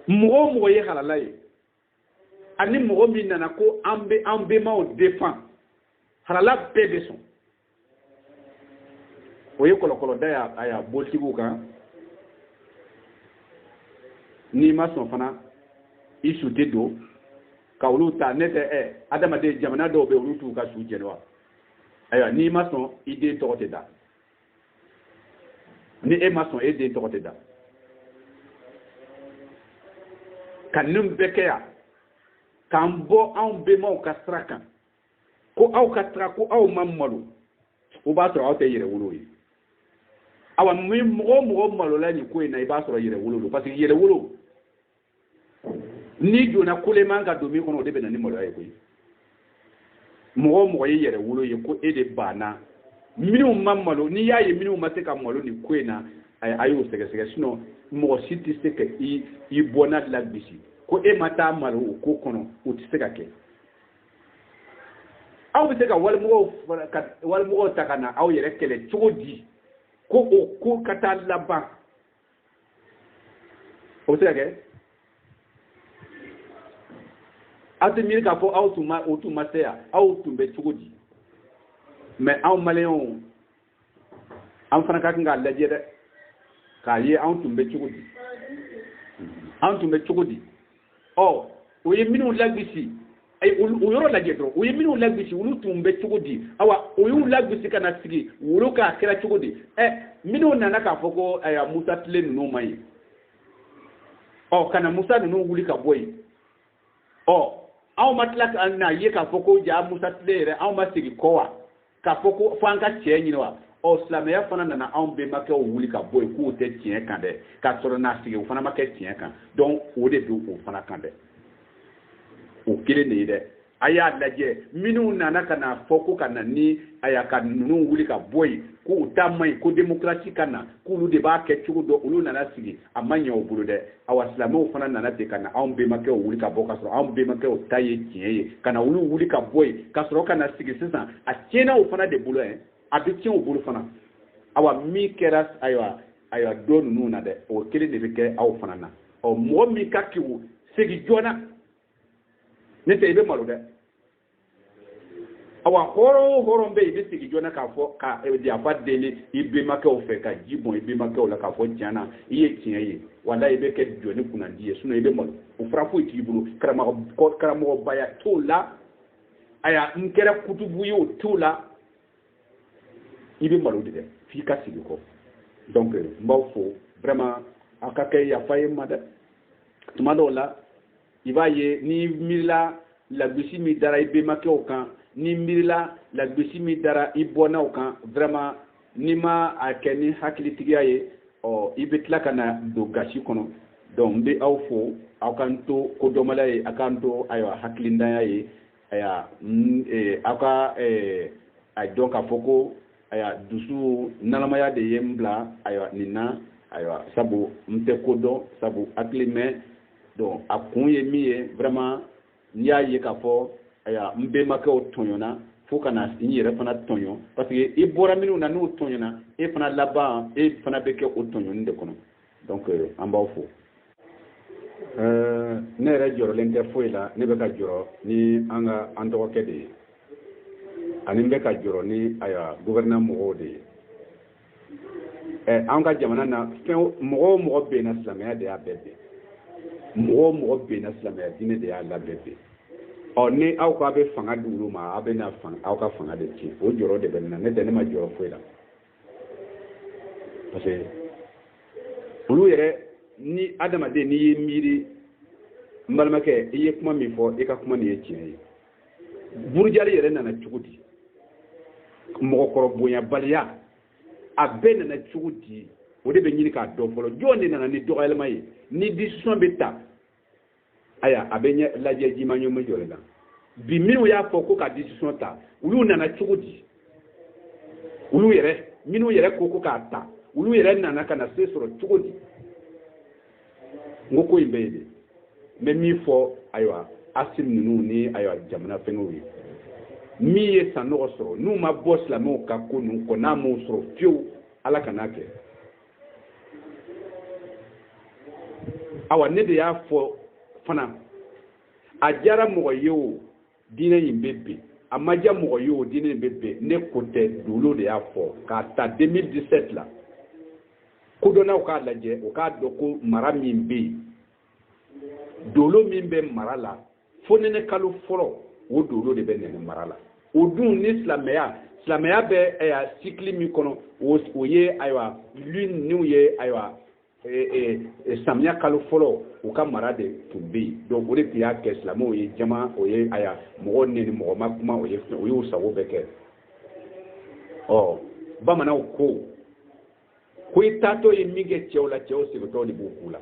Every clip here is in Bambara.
Mɔgɔ o mɔgɔ ye halala ye, ani mɔgɔ min nana ko an bɛ an bɛnbaw défend, halala bɛɛ bɛ sɔn. O ye kɔlɔkɔlɔda ye a y'a bolitigiw kan. N'i ma sɔn fana, i su tɛ don ka olu ta. Ne tɛ ɛ adamaden jamana dɔw bɛ olu t'u ka su jɛni wa? Ayiwa, n'i ma sɔn, i den tɔgɔ tɛ da. Ni e ma sɔn, e den tɔgɔ tɛ da. Ka ninnu bɛɛ kɛ yan k'an bɔ anw bɛnbaw ka sira kan, ko aw ka taga ko aw ma malo, o b'a sɔrɔ aw tɛ yɛrɛwolo ye. Awa, ni mɔgɔ o mɔgɔ malola nin ko in na, i b'a sɔrɔ yɛrɛwolo don, parce que yɛrɛwolo, n'i donna koleman ka don min kɔnɔ, o de bɛ na ni maloya ye koyi. Mɔgɔ o mɔgɔ ye yɛrɛwolo ye ko e de banna, minnu ma malo, n'i y'a ye minnu ma se ka malo nin ko in na, a y'o sɛgɛsɛgɛ. Sinon mɔgɔ si tɛ se ka i bɔnna lagosi ko e ma taa malo o ko kɔnɔ, o tɛ se ka kɛ. Aw bɛ se ka walimɔgɔw ta ka na aw yɛrɛ kɛlɛ cogo di ko o ko ka taa laban? O bɛ se ka kɛ? Aw tɛ miiri k'a fɔ aw tun ma, o tun ma se yan, aw tun bɛ cogo di? Mais anw maliyɛnw, an fana ka kan k'a lajɛ dɛ, k'a ye anw tun bɛ cogo di, anw tun bɛ cogo di. Ɔ, o ye minnu lagosi, o yɔrɔ lajɛ dɔrɔn, o ye minnu lagosi, olu tun bɛ cogo di? Awa, o y'u lagosi ka na sigi wolo k'a kɛra cogo di? Ɛ, minnu nana k'a fɔ ko ayiwa, Musa tile ninnu ma ɲi, ɔ, ka na Musa ninnu wuli ka bɔ yen. Ɔ, anw ma tila ka na ye k'a fɔ ko ja Musa tile yɛrɛ, anw ma segin kɔ wa, k'a fɔ ko fo an ka cɛ ɲini wa? Ɔ, silamɛya fana nana anw bɛnbakɛw wuli ka bɔ yen k'u tɛ tiɲɛ kan dɛ, k'a sɔrɔ n'a sigi o fana ma kɛ tiɲɛ kan. Donc o de bɛ o fana kan dɛ, o kelen de ye dɛ. A y'a lajɛ, minnu nana ka na fɔ ko ka na ni aya ka ninnu wuli ka bɔ yen, k'u ta man ɲi, ko démocratie ka na, k'olu de b'a kɛ cogo dɔ, olu nana sigi, a ma ɲɛ u bolo dɛ. Awa, silamɛw fana nana ten ka na anw bɛnbakɛw wuli ka bɔ, ka sɔrɔ anw bɛnbakɛw ta ye tiɲɛ ye, ka na olu wuli ka bɔ yen, ka sɔrɔ ka na sigi sisan, a tiɲɛna o fana de bolo ɛ, a bɛ tiɲɛ o bolo fana. Awa, min kɛra, ayiwa, dɔ ninnu na dɛ, o kelen de bɛ kɛ aw fana na. Ɔ, mɔgɔ min ka kewu, segin joona, ne tɛ i bɛ malo dɛ. Awa, hɔrɔn o hɔrɔn bɛ yen, i bɛ segin joona k'a fɔ ka yafa deli i bɛnbakɛw fɛ, ka ji bɔn i bɛnbakɛw la, k'a fɔ tiɲɛ na i ye tiɲɛ ye, walayi i bɛ kɛ jɔni kunnandi ye, sinon i bɛ malo. O fura foyi t'i bolo, karamɔgɔbaya t'o la, ayiwa, n kɛra kutubu ye, o t'o la, i bɛ malo de dɛ, f'i ka segin kɔ. Donc n b'aw fo vraiment, aw ka kɛ yafa ye n ma dɛ. Tuma dɔw la, i b'a ye n'i miirila lagosi min dara i bɛnbakɛw kan, n'i miirila lagosi min dara i bɔnnaw kan, vraiment n'i ma a kɛ ni hakilitigiya ye, ɔ, i bɛ tila ka na don gasi kɔnɔ. Donc n bɛ aw fo, aw k'an to kodɔnbaliya ye, aw k'an to ayiwa hakilintanya ye. Ayiwa, aw ka a dɔn k'a fɔ ko ayiwa, dusu nalamaya de ye n bila ayiwa nin na, ayiwa, sabu n tɛ ko dɔn, sabu hakili mɛn. Donc a kun ye min ye, vraiment n'i y'a ye k'a fɔ ayiwa, n bɛnbakɛw tɔɲɔna fo ka na n yɛrɛ fana tɔɲɔ, parce que i bɔra minnu na, n'u tɔɲɔna, e fana laban, e fana bɛ kɛ o tɔɲɔni de kɔnɔ. Donc an b'aw fo. Ne yɛrɛ jɔrɔlen tɛ foyi la, ne bɛ ka jɔrɔ ni an ka an dɔgɔkɛ de ye, ani n bɛ ka jɔrɔ ni ayiwa gouvernement mɔgɔw de ye. An ka jamana na, fɛn mɔgɔ o mɔgɔ benna, silamɛya de y'a bɛɛ ben. Mɔgɔ o mɔgɔ benna, silamɛya diinɛ de y'a labɛn ben. Ɔ, ni aw ko a bɛ fanga di olu ma, aw bɛ na aw ka fanga de tiɲɛ. O jɔrɔ de bɛ ne na, ne tɛ, ne ma jɔrɔ foyi la, parce que olu yɛrɛ ni adamaden, n'i y'i miiri, n balimakɛ, i ye kuma min fɔ, i ka kuma nin ye tiɲɛ ye. Burujali yɛrɛ nana cogo di? Mɔgɔkɔrɔ bonyabaliya a bɛɛ nana cogo di? O de bɛ ɲini k'a dɔn fɔlɔ. Jɔn de nana ni dɔgɔyalima ye? Ni décision bɛ ta, ayiwa, a bɛ ɲɛ lajɛ jima ɲɔmɔ jɔlen la. Bi minnu y'a fɔ ko ka décision ta, olu nana cogo di? Olu yɛrɛ minnu yɛrɛ ko k'a ta, olu yɛrɛ nana ka na se sɔrɔ cogo di? N ko in bɛ yen de. N bɛ min fɔ, ayiwa, Asim ninnu ni ayiwa jamana fɛngɛw ye, min ye Sanɔgɔ sɔrɔ, n'u ma bɔ silamɛw ka ko ninnu kɔ, n'a m'o sɔrɔ fiyewu, Ala kan'a kɛ. Awa, ne de y'a fɔ fana, a diyara mɔgɔ ye o, diinɛ in bɛ bin. A ma diya mɔgɔ ye o, diinɛ in bɛ bin. Ne ko tɛ, dolo de y'a fɔ k'a ta 2017 la. Kodɔnnaw k'a lajɛ, o k'a dɔn ko mara min bɛ yen, dolo min bɛ mara la, fo nɛnɛ kalo fɔlɔ, o dolo de bɛ nɛnɛ mara la. O dun ni silamɛya bɛ ayiwa cycle min kɔnɔ, o ye ayiwa lune n'u ye ayiwa samiya kalo fɔlɔ, u ka mara de tun bɛ yen. Donc o de tun y'a kɛ silamɛw ye jama, o ye ayiwa mɔgɔw neni, mɔgɔ ma kuma, o ye o y'u sago bɛɛ kɛ. Ɔ, bamananw ko i taatɔ ye min kɛ cɛw la, cɛw segintɔ de b'o k'u la.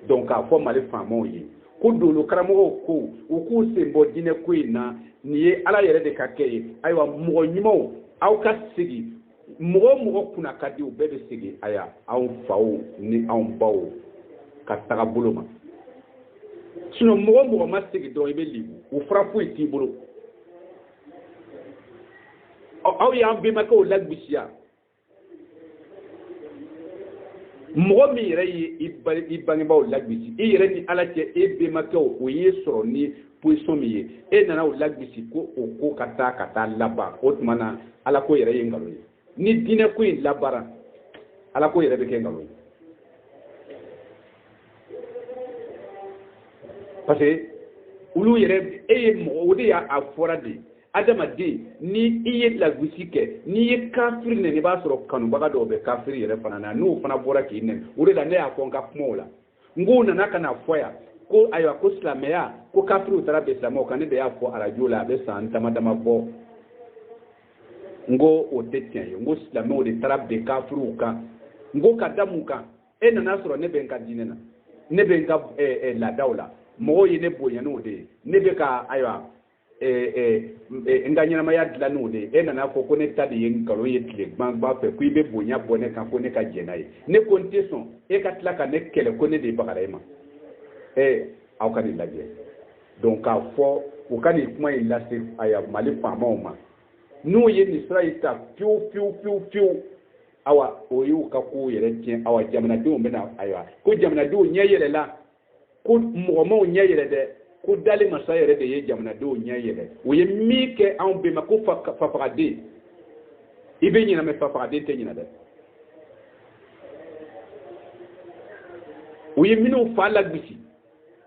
Donc k'a fɔ Mali faamaw ye ko dolo karamɔgɔw ko u k'u sen bɔ diinɛ ko in na, nin ye Ala yɛrɛ de ka kɛ ye. Ayiwa, mɔgɔ ɲumanw, aw ka segin. Mɔgɔ o mɔgɔ kunna ka di, u bɛɛ bɛ segin aya anw faw ni anw baw ka taga bolo ma. Sinon mɔgɔ o mɔgɔ ma segin dɔrɔn, i bɛ libu, o fura foyi t'i bolo. Aw y'an bɛnbakɛw lagbisiya. Mɔgɔ min yɛrɛ ye i bangebaaw lagbisi, i yɛrɛ ni Ala cɛ, e bɛnbakɛw o ye sɔrɔ ni position min ye, e nana o lagbisi ko o ko ka taa ka taa laban. O tuma na Ala ko yɛrɛ ye nkalon ye. Ni diinɛ ko in labanra, Ala ko yɛrɛ bɛ kɛ nkalon ye, parce que olu yɛrɛ e ye mɔgɔ, o de y'a a fɔra de, adamaden ni i ye lagosi kɛ, n'i ye kafiri nɛni, i b'a sɔrɔ kanubaga dɔw bɛ kafiri yɛrɛ fana na, n'o fana bɔra k'i nɛni. O de la ne y'a fɔ n ka kumaw la, n k'u nana ka na fɔ yan ko ayiwa ko silamɛya, ko kafiriw taara bin silamɛw kan. Ne de y'a fɔ arajo la, a bɛ san dama dama bɔ, n ko o tɛ tiɲɛ ye. N ko silamɛw de taara bin kafiriw kan. N ko ka da mun kan? E nana sɔrɔ ne bɛ n ka diinɛ na, ne bɛ n ka laadaw la, mɔgɔw ye ne bonya n'o de ye, ne bɛ ka ayiwa n ka ɲɛnamaya dilan n'o de ye. E nana fɔ ko ne ta de ye nkalon ye tile gbangban fɛ, ko i bɛ bonya bɔ ne kan, ko ne ka jɛn n'a ye. Ne ko n tɛ sɔn, e ka tila ka ne kɛlɛ ko ne de bagara e ma. Aw ka nin lajɛ. Donc k'a fɔ u ka nin kuma in lase ayiwa Mali faamaw ma, n'u ye nin sira in ta fiyewu fiyewu fiyewu fiyewu, awa o y'u ka kow yɛrɛ tiɲɛ. Awa jamanadenw bɛna ayiwa ko jamanadenw ɲɛ yɛlɛla, ko mɔgɔmaw ɲɛ yɛlɛ dɛ, ko dali masa yɛrɛ de ye jamanadenw ɲɛ yɛlɛ. O ye min kɛ anw bɛɛ ma, ko fafagaden i bɛ ɲinɛ, mɛ fafagaden tɛ ɲinɛ dɛ. U ye minnu fa lagosi,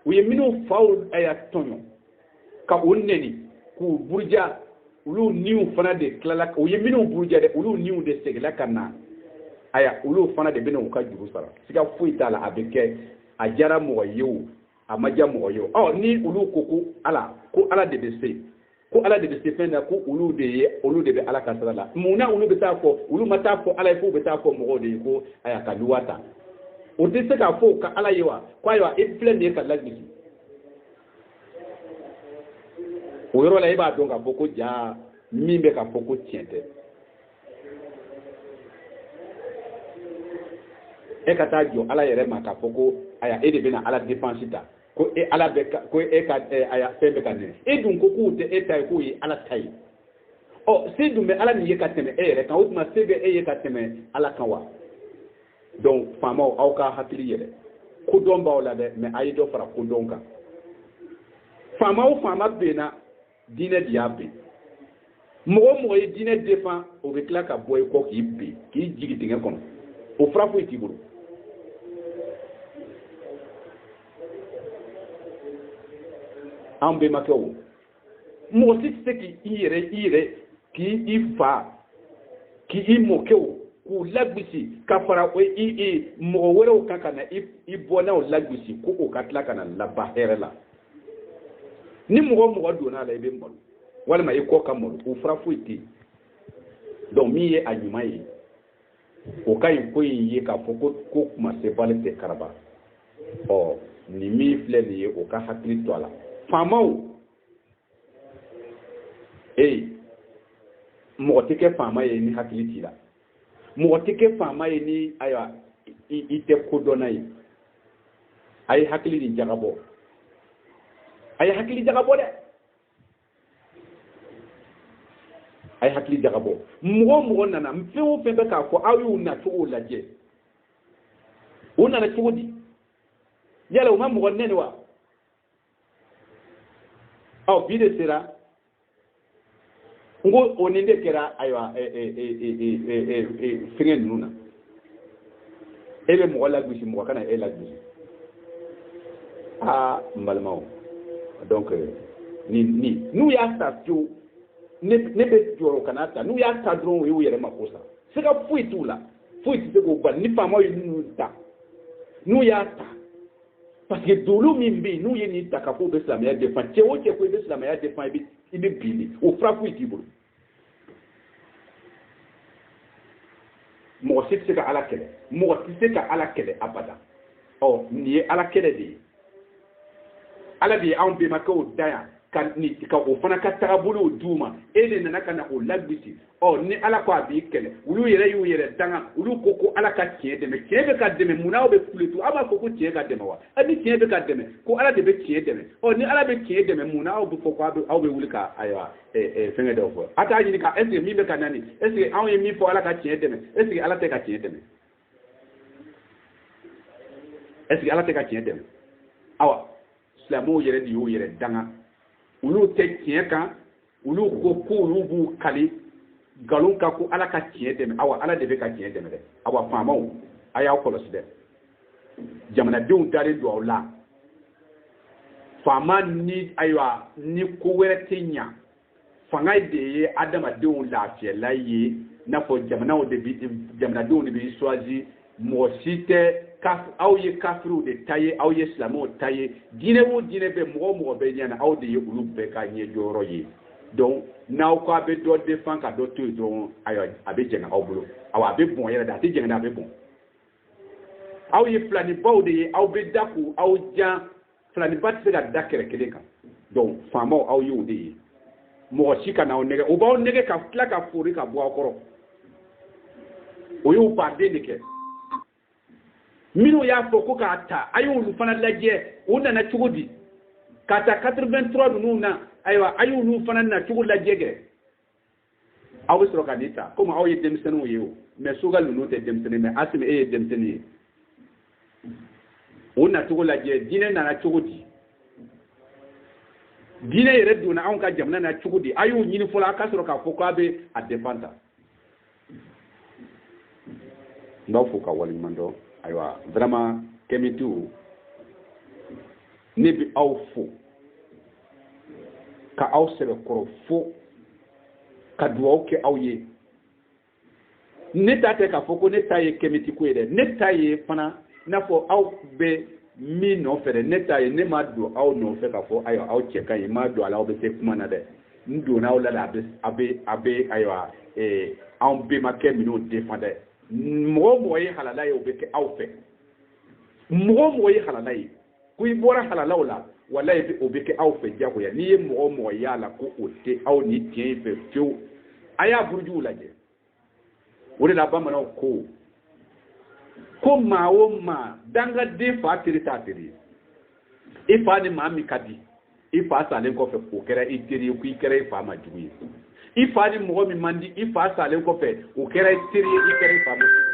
u ye minnu faw aya tɔɲɔ ka u nɛni k'u buruja, olu niw fana de tilala. U ye minnu buruja dɛ, olu niw de seginna ka na. Aya olu fana de bɛna u ka juru sara, siga foyi t'a la. A bɛ kɛ, a diyara mɔgɔ ye o, a ma diya mɔgɔ ye o. Ɔ, ni olu ko ko Ala, ko Ala de bɛ se, ko Ala de bɛ se fɛn na, ko olu de ye, olu de bɛ Ala ka sira la, mun na olu bɛ taa fɔ? Olu ma taa fɔ Ala ye k'u bɛ taa fɔ mɔgɔw de ye ko aya ka luwa ta. O tɛ se k'a fɔ ka Ala ye wa ko ayiwa e filɛ nin ye ka lagosi. O yɔrɔ la e b'a dɔn k'a fɔ ko ja min bɛ k'a fɔ ko tiɲɛ tɛ. E ka taa jɔ Ala yɛrɛ ma k'a fɔ ko aya e de bɛna Ala défense ta, ko e Ala bɛ ko e ka aya fɛn bɛ ka nɛni, e dun ko k'u tɛ e ta ye, k'o ye Ala ta ye. Ɔ, se dun bɛ Ala min ye ka tɛmɛ e yɛrɛ kan, o tuma se bɛ e ye ka tɛmɛ Ala kan wa? Donc faamaw, aw ka hakili yɛlɛ. Kodɔn b'aw la dɛ, mɛ a ye dɔ fara kodɔn kan. Faama o faama benna, diinɛ de y'a ben. Mɔgɔ o mɔgɔ ye diinɛ défend, o bɛ tila ka bɔ i kɔ k'i ben, k'i jigin dingɛ kɔnɔ, o fura foyi t'i bolo. An bɛnbakɛw, mɔgɔ si tɛ se k'i yɛrɛ i yɛrɛ k'i fa k'i mɔkɛw k'u lagosi ka fara i mɔgɔ wɛrɛw kan ka na i bɔnnaw lagosi, ko o ka tila ka na laban hɛrɛ la. Ni mɔgɔ o mɔgɔ donna a la, i bɛ malo walima i kɔ ka malo, o fura foyi tɛ yen. Donc min ye a ɲuman ye, o ka ɲi ko in ye k'a fɔ ko kumasebali tɛ karaba. Ɔ, nin min filɛ nin ye, o ka hakili to a la. Faamaw, ee mɔgɔ tɛ kɛ faama ye ni hakili t'i la, mɔgɔ tɛ kɛ faama ye ni ayiwa i tɛ kodɔnna ye. A ye hakili ni jagabɔ, a ye hakili jagabɔ dɛ, a ye hakili jagabɔ. Mɔgɔ o mɔgɔ nana, fɛn o fɛn bɛ k'a fɔ, aw y'u nacogo lajɛ, u nana cogo di? Yala u ma mɔgɔ nɛni wa? Ɔ, bi de sera n ko o nin de kɛra. Ayiwa, fɛngɛ ninnu na, e bɛ mɔgɔ lagosi, mɔgɔ kana e lagosi. Aa, n balimaw, donc ni ni n'u y'a ta fiyewu, ne bɛ jɔrɔ kana ta. N'u y'a ta dɔrɔn, o y'u yɛrɛ mako sa. Siga foyi t'u la, foyi tɛ se k'o bali. Ni faamaw ye ninnu ta, n'u y'a ta, parce que dolo min bɛ yen, n'u ye nin ta ka fɔ u bɛ silamɛya défend, cɛ o cɛ ko i bɛ silamɛya défend, i bɛ bin de. O fura foyi t'i bolo. Mɔgɔ si tɛ se ka Ala kɛlɛ, mɔgɔ tɛ se ka Ala kɛlɛ abada. Ɔ, nin ye Ala kɛlɛ de ye. Ala de ye anw bɛnbakɛw da yan ka ni ka o fana ka tagabolow d'u ma. E de nana ka na o lagosi. Ɔ, ni Ala ko a b'i kɛlɛ, olu yɛrɛ y'u yɛrɛ danga. Olu ko ko Ala ka tiɲɛ dɛmɛ. Tiɲɛ bɛ ka dɛmɛ, mun na aw bɛ kule tu? Aw b'a fɔ ko tiɲɛ ka dɛmɛ wa? Ni tiɲɛ bɛ ka dɛmɛ, ko Ala de bɛ tiɲɛ dɛmɛ. Ɔ, ni Ala bɛ tiɲɛ dɛmɛ, mun na aw bɛ fɔ ko aw bɛ wuli ka, ayiwa, fɛngɛ dɔw fɔ? A t'a ɲini ka est ce que min bɛ ka na nin, est ce que anw ye min fɔ Ala ka tiɲɛ dɛmɛ, est ce que Ala tɛ ka tiɲɛ dɛmɛ? Est ce que Ala tɛ ka tiɲɛ dɛmɛ? Awa, silamɛw yɛrɛ de y'u yɛrɛ danga. Olu tɛ tiɲɛ kan. Olu ko k'olu b'u kali nkalon kan ko Ala ka tiɲɛ dɛmɛ. Awa, Ala de bɛ ka tiɲɛ dɛmɛ dɛ. Awa, faamaw, a y'aw kɔlɔsi dɛ. Jamanadenw dalen don aw la. Faama ni, ayiwa, ni ko wɛrɛ tɛ ɲa, fanga de ye adamadenw lafiyala ye. N'a fɔ jamanaw de bi, jamanadenw de bɛ choisi. Mɔgɔ si tɛ. Aw ye kafiriw de ta ye, aw ye silamɛw ta ye. Diinɛ o diinɛ bɛ, mɔgɔ o mɔgɔ bɛ ɲɛna, aw de ye olu bɛɛ ka ɲɛjɔyɔrɔ ye. Donc n'aw ko a bɛ dɔ défend ka dɔ to yen dɔrɔn, ayiwa, a bɛ jɛngɛ aw bolo. Awa, a bɛ bɔn yɛrɛ de, a tɛ jɛngɛ dɛ, a bɛ bɔn. Aw ye filanibaw de ye, aw bɛ da k'u aw jan. Filaniba tɛ se ka da kɛrɛ kelen kan. Donc faamaw, aw y'o de ye. Mɔgɔ si kana aw nɛgɛ. O b'aw nɛgɛ ka tila ka fori ka bɔ aw kɔrɔ. O y'o baden de kɛ. Minnu y'a fɔ ko k'a ta, a y'olu fana lajɛ, u nana cogo di ka ta 83 ninnu na? Ayiwa, a y'olu fana nacogo lajɛ kɛ. Aw bɛ sɔrɔ ka nin ta komi aw ye denmisɛnninw ye. O mais Choguel ninnu tɛ denmisɛnnin, mais Asimi, e ye denmisɛnnin ye. O nacogo lajɛ. Diinɛ nana cogo di? Diinɛ yɛrɛ donna anw ka jamana na cogo di? A y'o ɲini fɔlɔ, a ka sɔrɔ k'a fɔ k'a bɛ a défend ta. N b'aw fo ka waleɲuman dɔn. Ayiwa, vraiment, kɛmitiw, ne bɛ aw fo ka aw sɛbɛkɔrɔ fo ka dugawu kɛ aw ye. Ne ta tɛ k'a fɔ ko ne ta ye kɛmiti ko ye dɛ. Ne ta ye fana n'a fɔ aw bɛ min nɔfɛ dɛ. Ne ta ye, ne ma don aw nɔfɛ k'a fɔ ayiwa, aw cɛ ka ɲi. N ma don a la aw bɛ se kuma na dɛ. N donna aw la dɛ, a bɛ ayiwa, anw bɛnbakɛ minnu défend dɛ. Mɔgɔ o mɔgɔ ye halala ye, o bɛ kɛ aw fɛ. Mɔgɔ o mɔgɔ ye halala ye, ko i bɔra halalaw la, walayi, o bɛ kɛ aw fɛ diyagoya. N'i ye mɔgɔ o mɔgɔ y'a la ko o tɛ aw ni tiɲɛ in fɛ fiyewu, a y'a burujuw lajɛ. O de la bamananw ko ko maa o maa, dangaden fa teri t'a teri ye. I fa ni maa min ka di, i fa salen kɔfɛ, o kɛra i teri ye, ko i kɛra i fa ma jugu ye. I fa ni mɔgɔ min man di, i fa salen kɔfɛ, o kɛra i teri ye, i kɛra i fa ma jugu.